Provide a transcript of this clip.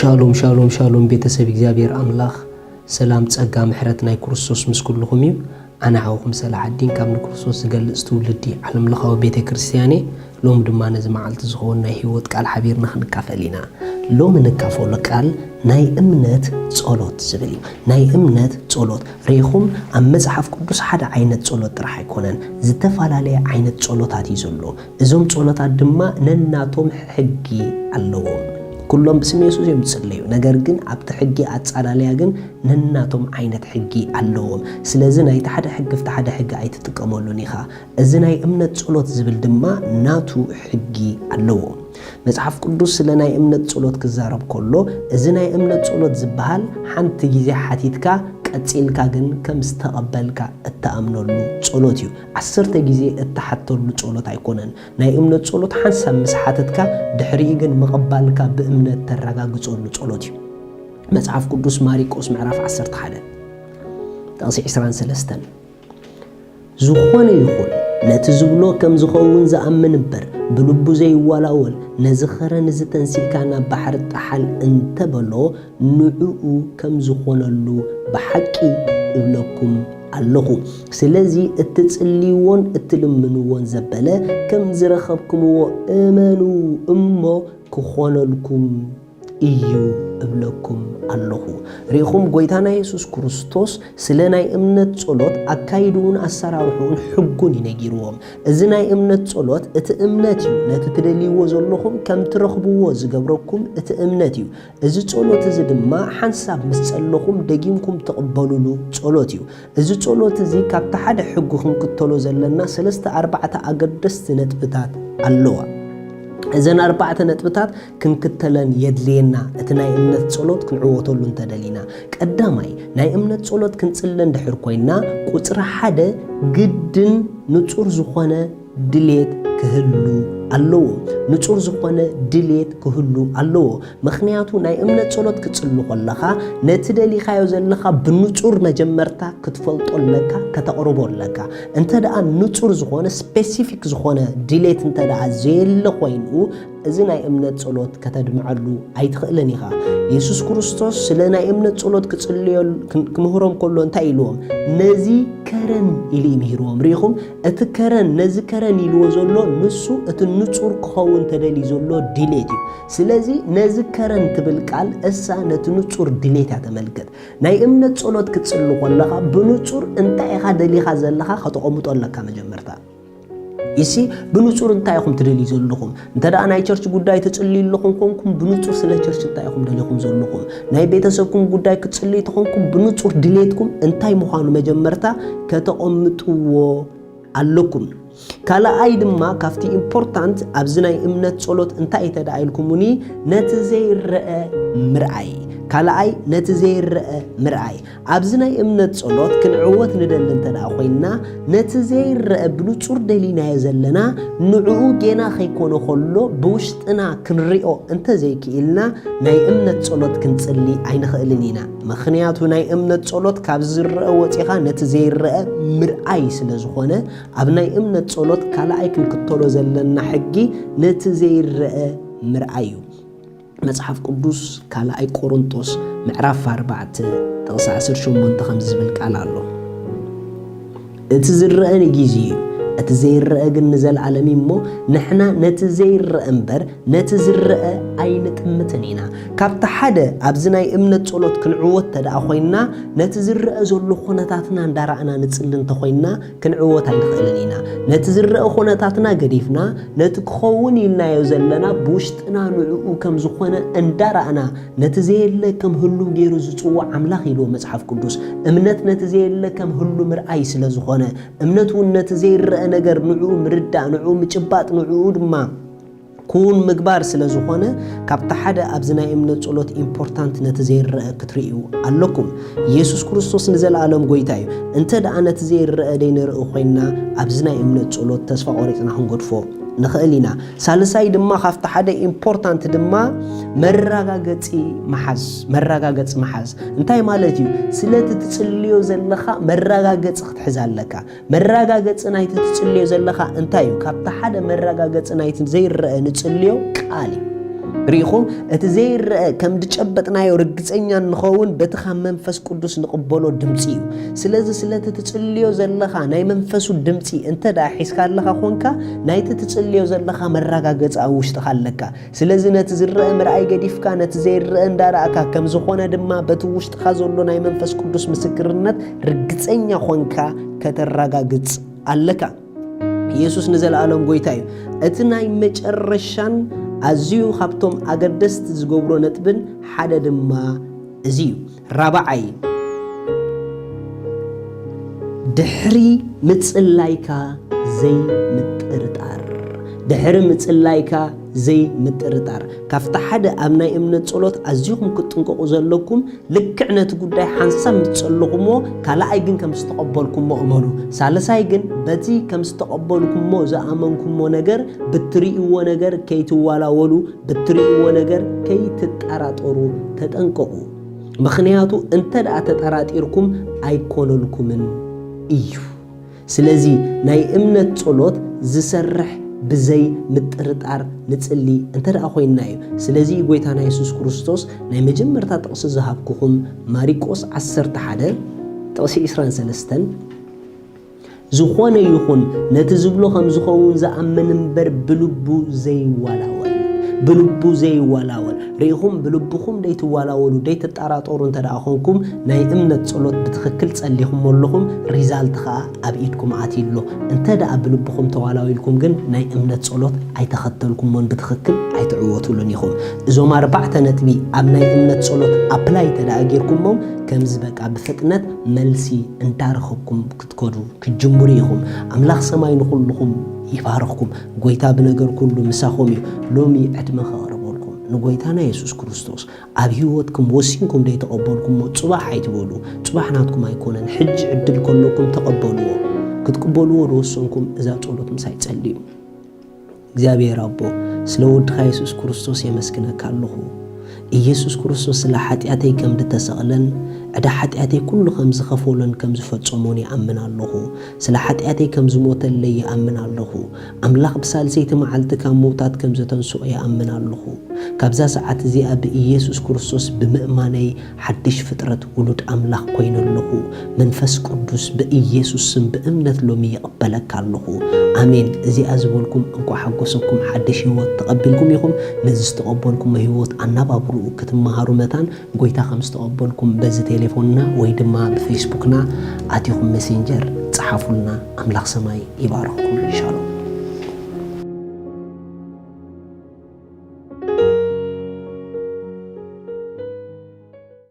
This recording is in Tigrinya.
ሻሎም ሻሎም ሻሎም፣ ቤተሰብ እግዚኣብሔር ኣምላኽ፣ ሰላም፣ ጸጋ፣ ምሕረት ናይ ክርስቶስ ምስ ኩልኹም እዩ። ኣነ ሓውኹም ሰላሓዲን ካብ ንክርስቶስ ዝገልጽ ትውልዲ ዓለምለኻዊ ቤተ ክርስቲያን እየ። ሎሚ ድማ ነዚ መዓልቲ ዝኸውን ናይ ህይወት ቃል ሓቢርና ክንካፈል ኢና። ሎሚ ንካፈሎ ቃል ናይ እምነት ጸሎት ዝብል እዩ። ናይ እምነት ጸሎት ርኢኹም፣ ኣብ መጽሓፍ ቅዱስ ሓደ ዓይነት ጸሎት ጥራሕ ኣይኮነን፣ ዝተፈላለየ ዓይነት ጸሎታት እዩ ዘሎ። እዞም ጸሎታት ድማ ነናቶም ሕጊ ኣለዎም። ኩሎም ብስም የሱስ እዮም ዝጽለዩ፣ ነገር ግን ኣብቲ ሕጊ ኣጻላለያ ግን ነናቶም ዓይነት ሕጊ ኣለዎም። ስለዚ ናይቲ ሓደ ሕጊ ኣብቲ ሓደ ሕጊ ኣይትጥቀመሉን ኢኻ። እዚ ናይ እምነት ጸሎት ዝብል ድማ ናቱ ሕጊ ኣለዎ። መጽሓፍ ቅዱስ ስለ ናይ እምነት ጸሎት ክዛረብ ከሎ፣ እዚ ናይ እምነት ጸሎት ዝበሃል ሓንቲ ግዜ ሓቲትካ ቀጺልካ ግን ከም ዝተቐበልካ እትኣምነሉ ጸሎት እዩ። ዓሰርተ ግዜ እትሓተሉ ጸሎት ኣይኮነን። ናይ እምነት ጸሎት ሓንሳብ ምስ ሓተትካ፣ ድሕሪኡ ግን ምቕባልካ ብእምነት ተረጋግጸሉ ጸሎት እዩ። መጽሓፍ ቅዱስ ማሪቆስ ምዕራፍ ዓሰርተ ሓደ ጥቕሲ ዕስራን ሰለስተን፣ ዝኾነ ይኹን ነቲ ዝብሎ ከም ዝኸውን ዝኣምን እምበር፣ ብልቡ ዘይወላወል፣ ነዚ ኸረን እዚ ተንሲእካ ናብ ባሕሪ ጠሓል እንተበሎ፣ ንዕኡ ከም ዝኾነሉ ብሓቂ እብለኩም ኣለኹ። ስለዚ እትጽልይዎን እትልምንዎን ዘበለ ከም ዝረኸብኩምዎ እመኑ እሞ ክኾነልኩም እዩ እብለኩም ኣለኹ። ርኢኹም፣ ጎይታና የሱስ ክርስቶስ ስለ ናይ እምነት ጸሎት ኣካይድኡን ኣሰራርሕኡን ሕጉን እዩ ነጊርዎም። እዚ ናይ እምነት ጸሎት እቲ እምነት እዩ። ነቲ ትደልይዎ ዘለኹም ከም ትረኽብዎ ዝገብረኩም እቲ እምነት እዩ። እዚ ጸሎት እዚ ድማ ሓንሳብ ምስ ጸለኹም ደጊምኩም ትቕበሉሉ ጸሎት እዩ። እዚ ጸሎት እዚ ካብቲ ሓደ ሕጉ ክንክተሎ ዘለና ሰለስተ ኣርባዕተ ኣገደስቲ ነጥብታት ኣለዋ። እዘን ኣርባዕተ ነጥብታት ክንክተለን የድልየና፣ እቲ ናይ እምነት ጸሎት ክንዕወተሉ እንተደሊና። ቀዳማይ፣ ናይ እምነት ጸሎት ክንጽሊ እንድሕር ኮይንና፣ ቁጽሪ ሓደ ግድን ንጹር ዝኾነ ድሌት ክህሉ ኣለዎ። ንጹር ዝኾነ ድሌት ክህሉ ኣለዎ። ምኽንያቱ ናይ እምነት ጸሎት ክትጽሊ ከለኻ፣ ነቲ ደሊኻዮ ዘለኻ ብንጹር መጀመርታ ክትፈልጦ ኣለካ፣ ከተቕርቦ ኣለካ። እንተ ደኣ ንጹር ዝኾነ፣ ስፔሲፊክ ዝኾነ ድሌት እንተ ደኣ ዘየለ ኮይኑ፣ እዚ ናይ እምነት ጸሎት ከተድምዐሉ ኣይትኽእልን ኢኻ። የሱስ ክርስቶስ ስለ ናይ እምነት ጸሎት ክጽልዮ-፣ ክም-፣ ክምህሮም ከሎ እንታይ ኢልዎም? "ነዚ ከረን" ኢሉ እዩ ምሂርዎም። ርኢኹም? እቲ ከረን፣ ነዚ ከረን ኢልዎ ዘሎ ንሱ እቲ ንጹር ክኸውን ተደልዩ ዘሎ ድሌት እዩ። ስለዚ ነዚ ከረን ትብል ቃል እሳ ነቲ ንጹር ድሌት እያ ተመልክት። ናይ እምነት ጸሎት ክትጽሊ ከለኻ ብንጹር እንታይ ኢኻ ደሊኻ ዘለኻ ከተቐምጦ ኣለካ መጀመርታ። እሲ ብንጹር እንታይ ኢኹም ትደልዩ ዘለኹም? እንተ ደኣ ናይ ቸርች ጉዳይ ትጽልዩ ኣለኹም ኮንኩም፣ ብንጹር ስለ ቸርች እንታይ ኢኹም ደሊኹም ዘለኹም? ናይ ቤተሰብኩም ጉዳይ ክትጽልዩ ተኾንኩም፣ ብንጹር ድሌትኩም እንታይ ምዃኑ መጀመርታ ከተቐምጥዎ ኣለኩም። ካልኣይ ድማ ካብቲ ኢምፖርታንት ኣብዚ ናይ እምነት ጸሎት እንታይ እዩ ተደኣ ኢልኩምኒ፣ ነቲ ዘይረአ ምርኣይ። ካልኣይ ነቲ ዘይረአ ምርኣይ። ኣብዚ ናይ እምነት ጸሎት ክንዕወት ንደሊ እንተ ደኣ ኮይንና፣ ነቲ ዘይረአ ብንጹር ደሊናዮ ዘለና፣ ንዕኡ ጌና ከይኮነ ከሎ ብውሽጥና ክንሪኦ እንተ ዘይክኢልና፣ ናይ እምነት ጸሎት ክንጽሊ ኣይንኽእልን ኢና። ምኽንያቱ ናይ እምነት ጸሎት ካብ ዝረአ ወጺኻ ነቲ ዘይረአ ምርኣይ ስለ ዝኾነ፣ ኣብ ናይ እምነት ጸሎት ካልኣይ ክንክተሎ ዘለና ሕጊ ነቲ ዘይረአ ምርኣይ እዩ። መጽሓፍ ቅዱስ ካልኣይ ቆሮንጦስ ምዕራፍ ኣርባዕተ ጥቕሲ ዓሰርተ ሸሞንተ ከምዚ ዝብል ቃል ኣሎ። "እቲ ዝረአ ንጊዜ እዩ፣ እቲ ዘይረአ ግን ንዘለዓለም እዩ እሞ፣ ንሕና ነቲ ዘይረአ እምበር ነቲ ዝረአ ኣይንጥምትን ኢና።" ካብቲ ሓደ ኣብዚ ናይ እምነት ጸሎት ክንዕወት ተደኣ ኮይንና፣ ነቲ ዝረአ ዘሎ ኩነታትና እንዳረኣና ንጽሊ እንተኾይንና፣ ክንዕወት ኣይንኽእልን ኢና። ነቲ ዝረአ ኩነታትና ገዲፍና፣ ነቲ ክኸውን ኢልናዮ ዘለና ብውሽጥና ንዕኡ ከም ዝኾነ እንዳረኣና፣ ነቲ ዘየለ ከም ህሉው ገይሩ ዝጽውዕ ኣምላኽ ኢልዎ መጽሓፍ ቅዱስ። እምነት ነቲ ዘየለ ከም ህሉ ምርኣይ ስለ ዝኾነ፣ እምነት እውን ነቲ ዘይረአ ነገር ንዕኡ ምርዳእ፣ ንዕኡ ምጭባጥ፣ ንዕኡ ድማ ክውን ምግባር ስለ ዝኾነ፣ ካብቲ ሓደ ኣብዚ ናይ እምነት ጸሎት ኢምፖርታንት ነቲ ዘይረአ ክትርእዩ ኣለኩም። ኢየሱስ ክርስቶስ ንዘለኣለም ጎይታ እዩ። እንተ ደኣ ነቲ ዘይረአ ደይንርኢ ኮይንና፣ ኣብዚ ናይ እምነት ጸሎት ተስፋ ቆሪጽና ክንገድፎ ንኽእል ኢና። ሳልሳይ ድማ ካብቲ ሓደ ኢምፖርታንት ድማ መረጋገጺ መሓዝ፣ መረጋገጺ መሓዝ። እንታይ ማለት እዩ? ስለቲ ትጽልዮ ዘለኻ መረጋገጺ ክትሕዝ ኣለካ። መረጋገጺ ናይቲ ትጽልዮ ዘለኻ እንታይ እዩ? ካብቲ ሓደ መረጋገጺ ናይቲ ዘይረአ ንጽልዮ ቃል እዩ። ርኢኹም፣ እቲ ዘይረአ ከም ዝጨበጥናዮ ርግጸኛ እንኸውን በቲ ካብ መንፈስ ቅዱስ ንቕበሎ ድምፂ እዩ። ስለዚ ስለቲ ትጽልዮ ዘለኻ ናይ መንፈሱ ድምፂ እንተ ደኣ ሒዝካ ኣለኻ ኾንካ፣ ናይቲ ትጽልዮ ዘለኻ መረጋገፂ ኣብ ውሽጥኻ ኣለካ። ስለዚ ነቲ ዝረአ ምርኣይ ገዲፍካ ነቲ ዘይረአ እንዳረኣካ ከም ዝኾነ ድማ በቲ ውሽጥኻ ዘሎ ናይ መንፈስ ቅዱስ ምስክርነት ርግጸኛ ኾንካ ከተረጋግጽ ኣለካ። ኢየሱስ ንዘለኣለም ጎይታ እዩ። እቲ ናይ መጨረሻን ኣዝዩ ካብቶም ኣገደስቲ ዝገብሮ ነጥብን ሓደ ድማ እዚ እዩ። ራብዓይ፣ ድሕሪ ምጽላይካ ዘይምጥርጣር። ድሕሪ ምጽላይካ ዘይምጥርጣር። ካብቲ ሓደ ኣብ ናይ እምነት ጸሎት ኣዚኹም ክትጥንቀቑ ዘለኩም፣ ልክዕ ነቲ ጉዳይ ሓንሳብ ምስ ጸለኹሞ፣ ካልኣይ ግን ከም ዝተቐበልኩሞ እመኑ። ሳልሳይ ግን በቲ ከም ዝተቐበልኩሞ ዝኣመንኩሞ ነገር፣ ብትርእይዎ ነገር ከይትዋላወሉ፣ ብትርእይዎ ነገር ከይትጠራጠሩ ተጠንቀቑ። ምኽንያቱ እንተ ደኣ ተጠራጢርኩም ኣይኮነልኩምን እዩ። ስለዚ ናይ እምነት ጸሎት ዝሰርሕ ብዘይ ምጥርጣር ንጽሊ እንተ ደኣ ኮይንና እዩ። ስለዚ ጎይታና የሱስ ክርስቶስ ናይ መጀመርታ ጥቕሲ ዝሃብኩኹም ማሪቆስ ዓሰርተ ሓደ ጥቕሲ ዕስራን ሰለስተን፣ ዝኾነ ይኹን ነቲ ዝብሎ ከም ዝኸውን ዝኣምን እምበር ብልቡ ዘይዋላወል፣ ብልቡ ዘይዋላወል። ርኢኹም፣ ብልብኹም ደይትዋላወሉ፣ ደይትጠራጠሩ እንተ ደኣ ኾንኩም፣ ናይ እምነት ጸሎት ብትኽክል ጸሊኹም ኣለኹም፣ ሪዛልት ኸኣ ኣብ ኢድኩም ኣትዩ ኣሎ። እንተ ደኣ ብልብኹም ተዋላዊልኩም ግን ናይ እምነት ጸሎት ኣይተኸተልኩሞን ብትኽክል ኣይትዕወቱሉን ኢኹም። እዞም ኣርባዕተ ነጥቢ ኣብ ናይ እምነት ጸሎት ኣፕላይ እንተ ደኣ ጌርኩሞም፣ ከምዚ በቃ ብፍጥነት መልሲ እንዳረኸብኩም ክትከዱ ክትጅምሩ ኢኹም። ኣምላኽ ሰማይ ንኹልኹም ይባርኽኩም። ጎይታ ብነገር ኩሉ ምሳኹም እዩ። ሎሚ ዕድመ ከቕርበልኩም ንጎይታና የሱስ ክርስቶስ ኣብ ህይወትኩም ወሲንኩም ደይተቐበልኩሞ ጽባሕ ኣይትበሉ። ጽባሕ ናትኩም ኣይኮነን። ሕጂ ዕድል ከለኩም ተቐበልዎ። ክትቅበልዎ ዝወሰንኩም እዛ ጸሎት ምሳይ ጸልዩ። እግዚኣብሔር ኣቦ፣ ስለ ወድኻ የሱስ ክርስቶስ የመስግነካ ኣለኹ። ኢየሱስ ክርስቶስ ስለ ሓጢኣተይ ከም ዝተሰቕለን ዕዳ ሓጢኣተይ ኩሉ ከም ዝኸፈሎን ከም ዝፈጸሞን ይኣምን ኣለኹ። ስለ ሓጢኣተይ ከም ዝሞተለይ ይኣምን ኣለኹ። ኣምላኽ ብሳልሰይቲ መዓልቲ ካብ ምውታት ከም ዘተንስኦ ይኣምን ኣለኹ። ካብዛ ሰዓት እዚኣ ብኢየሱስ ክርስቶስ ብምእማነይ ሓድሽ ፍጥረት ውሉድ ኣምላኽ ኮይነ ኣለኹ። መንፈስ ቅዱስ ብኢየሱስ ስም ብእምነት ሎሚ ይቕበለካ ኣለኹ። ኣሜን። እዚኣ ዝበልኩም እንኳዕ ሓጎሰኩም፣ ሓድሽ ህይወት ተቐቢልኩም ኢኹም። ነዚ ዝተቐበልኩሞ ህይወት ኣናባብርኡ ክትመሃሩ መታን ጎይታ ከም ዝተቐበልኩም በዚ ቴሌፎንና ወይ ድማ ብፌስቡክና ኣቲኹም ሜሴንጀር ጸሓፉልና። ኣምላኽ ሰማይ ይባርኽኩም። ሻሎም።